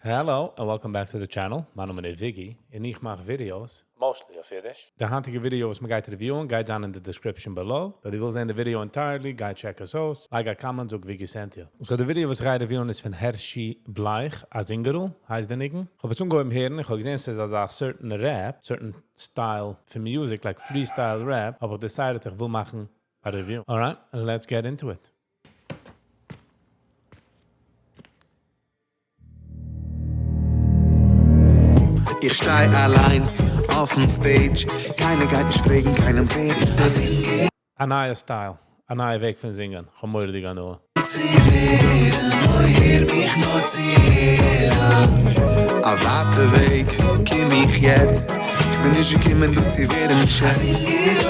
Hello and welcome back to the channel, מיין נאמען איז וויגי און איך מאך ווידיאוס, mostly אויף אידיש. די היינטיגע ווידיאו וואס מ'גייט review ען גייט זיין אין די description below, אויב דו ווילסט זען די ווידיאו entirely גיי check עס אויס, לייג א comment זאג וויגי sent you. So די ווידיאו וואס איך גיי review ען איז פון הערשי בלייך, א זינגערל הייסט די ניגון. כ'האב עס אנגעהויבן הערן און כ'האב געזען ס'איז אזא certain rap, certain style פון music, like freestyle rap, האב איך decided איך וויל מאכן א review. Alright, let's get into it. איך שטיי אליינס אויפן stage, קיינער גייט נישט פרעגן קיינעם ווער איז דאס. א נייע style, א נייע וועג פון זינגען, כ'האב מורא'דיג הנאה. צו ווערן, אוי הער מיך נאר צו הערן. א ווייטע וועג קום איך יעצט, איך בין נישט געקומען דא צו ווערן געשעצט.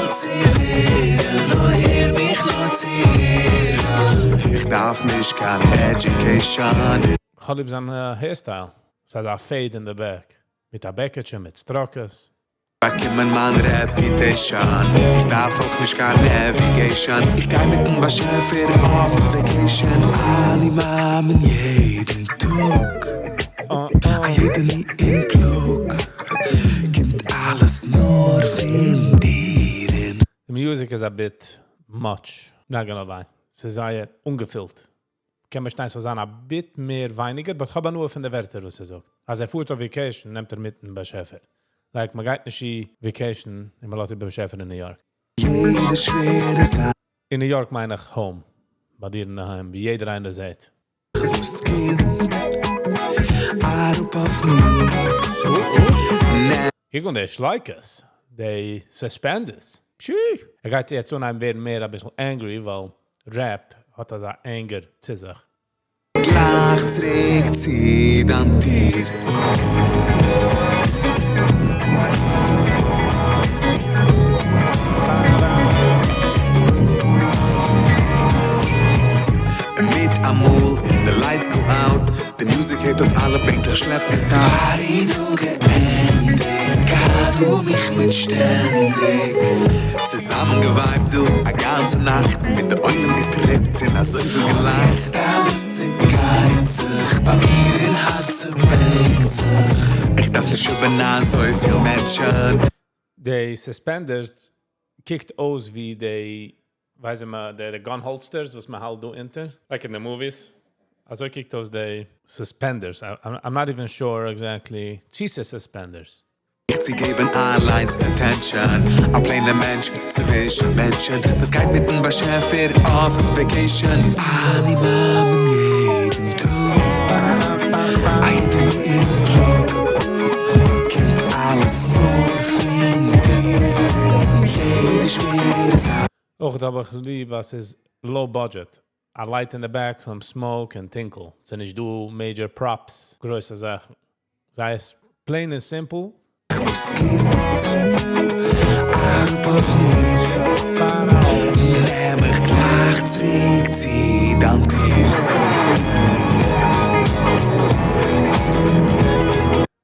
צו ווערן, אוי הער מיך נאר צו הערן. איך דארף נישט קיין education. כ'האב ליב זיין hairstyle, ס'איז אזא fade אין די back, מיט א בעקעטשע מיט סטראקעס. באקומען מיין reputation, איך דארף אויך נישט קיין navigation, איך גיי מיטן באשעפער אויף vacation. אני מאמין יעדן טאג, א יעדע מי און פלאג, קומט אלעס נאר פון דיר און. די music איז a bit much, not gonna lie, ס'איז זייער אנגעפילט. קען באשטיין ס'זאל זיין a bit מער ווייניגער, but כ'האב הנאה פון די ווערטער וואס ער זאגט. אז ער פארט אויף vacation נעמט ער מיטן באשעפער. Like מ'גייט נישט אי vacation און מ'לאזט איבער באשעפער אין ניו יארק. יעדע שווערע זאך. אין ניו יארק מיין איך home, ביי דיר אינדערהיים ווי יעדער איינער זעט. וואס קומט אראפ אויף מיר. קוק אן די שלייקעס, די suspenders. פשי! ער גייט יעצט אנהייבן ווערן מער אביסל angry ווייל rap האט אזא anger צו זיך. גלייך צוריק צו דיין טיר. און מיט אמאל די lights go out, די music הערט אויף אלע בענקלעך שלעפ און טאנץ. פאר דו געענדיגט, גיי דו מיך מיט שטענדיג. צוזאמען געווייבט דא א גאנצע נאכט, מיט די עולם געטריפט און אזויפיל געלאכט. יעצט אלעס צעגייט זיך, ביי מיר אין הארץ צעבענקט זיך. איך דארף נישט האבן אזויפיל מענטשן. די suspenders קוקט אויס ווי די, ווייס איך מה, די gun holsters וואס מען האלט דא אונטער, like אין די movies, אזוי קוקט אויס די suspenders, I'm not even sure exactly צי ס'איז suspenders. איך צו געבן אליינס attention, א plain ע מענטש צווישן מענטשן, וואס גייט מיטן באשעפער אויף vacation. אני מאמין יעדן טאג, א יעדע מי און פלאג, קומט אלעס נאר פון דיר, און יעדע שווערע זאך. אויך האב איך ליב אז ס'איז low budget, א light אין די back, some smoke און טונקל, ס'איז נישט דא major props, גרויסע זאכן, זייער plain און simple. וואס קומט אראפ אויף מיר, נעם איך גלייך צוריק צו דיין טיר.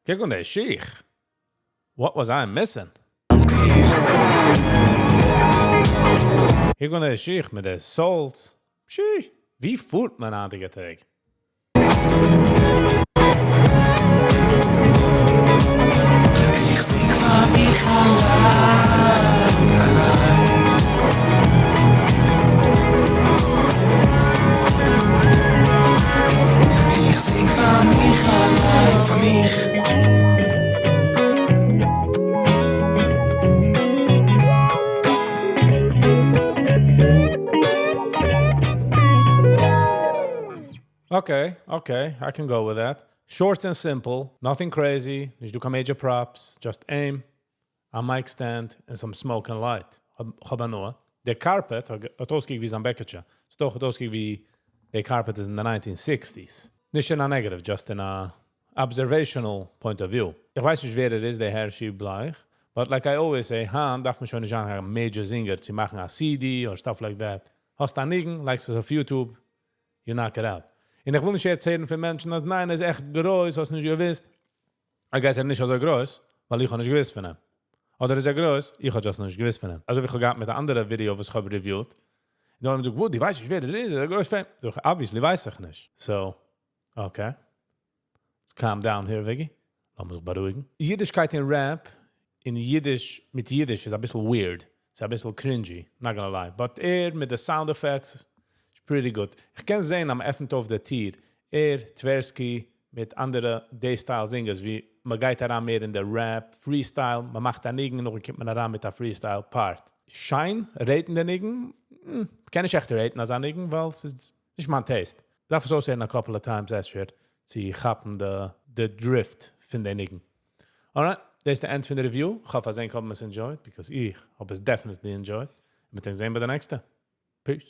קוק אן די שיך! What was I missing? קוק אן די שיך מיט די soles. פשי! ווי פארט מען היינטיגע טעג? איך זינג פאר מיך אליין, אליין. איך זינג פאר מיך אליין, פאר מיך. Okay, okay, I can go with that. Short and simple, nothing crazy, נישט דא קיין major props, just aim, a mic stand and some smoke and light. כ'האב הנאה. די carpet האט אויסגעקוקט ווי זיין בעקעטשע. ס'דאך האט אויסגעקוקט ווי די carpet איז אין די 1960s. נישט אין א negative, just אין א observational point of view. איך ווייס נישט ווער ער איז, דער הערשי בלייך, but like I always say, היינט דארף מען שוין נישט זיין א major singer צו מאכן א CD or stuff like that. האסט א ניגון, לייגסט עס אויף YouTube, you knock it out. און איך וויל נישט ערציילן פון מענטשן אז ניין, ער איז עכט גרויס, האסט נישט געוואוסט. I guess ער איז נישט אזוי גרויס, ווייל איך האב נישט געוואוסט פון אים. אדער איז ער גרויס, איך האב just נישט געוואוסט פון אים. אזוי ווי איך האב געהאט מיט א אנדערע ווידיאו וואס איך האב reviewed. און דא האבן זיי געזאגט, וואס, דו ווייסט נישט ווער ער איז, ער איז א גרויס fan. זאג איך, obviously ווייס איך נישט. So, okay. Let's calm down here, Viggy. לאמיר זיך בארואיגן. אידישקייט אין rap, אין אידיש, מיט אידיש איז א ביסל weird. ס'איז א ביסל cringy, not gonna lie. But ער מיט די sound effects is pretty good. איך קען זען, אז מ'עפנט אויף די טיר. ער, Tversky, מיט אנדערע די style singers, ווי מ'גייט אריין מער אין די rap, freestyle, מ'מאכט א ניגון, נאכדעם קומט מען אריין מיט א freestyle part. שיין, rate ן די ניגון, קען איך עכט rate ן אזא ניגון, ווייל ס'איז נישט מיין taste. דארף עס אויסהערן a couple of times אפשר, צו כאפן the drift פון די ניגון. Alright, דאס איז the end פון די review. איך האף, אז ענק האבן עס enjoyed, because איך האב עס definitely enjoyed. מיר זעען ביי די נעקסטע. Peace.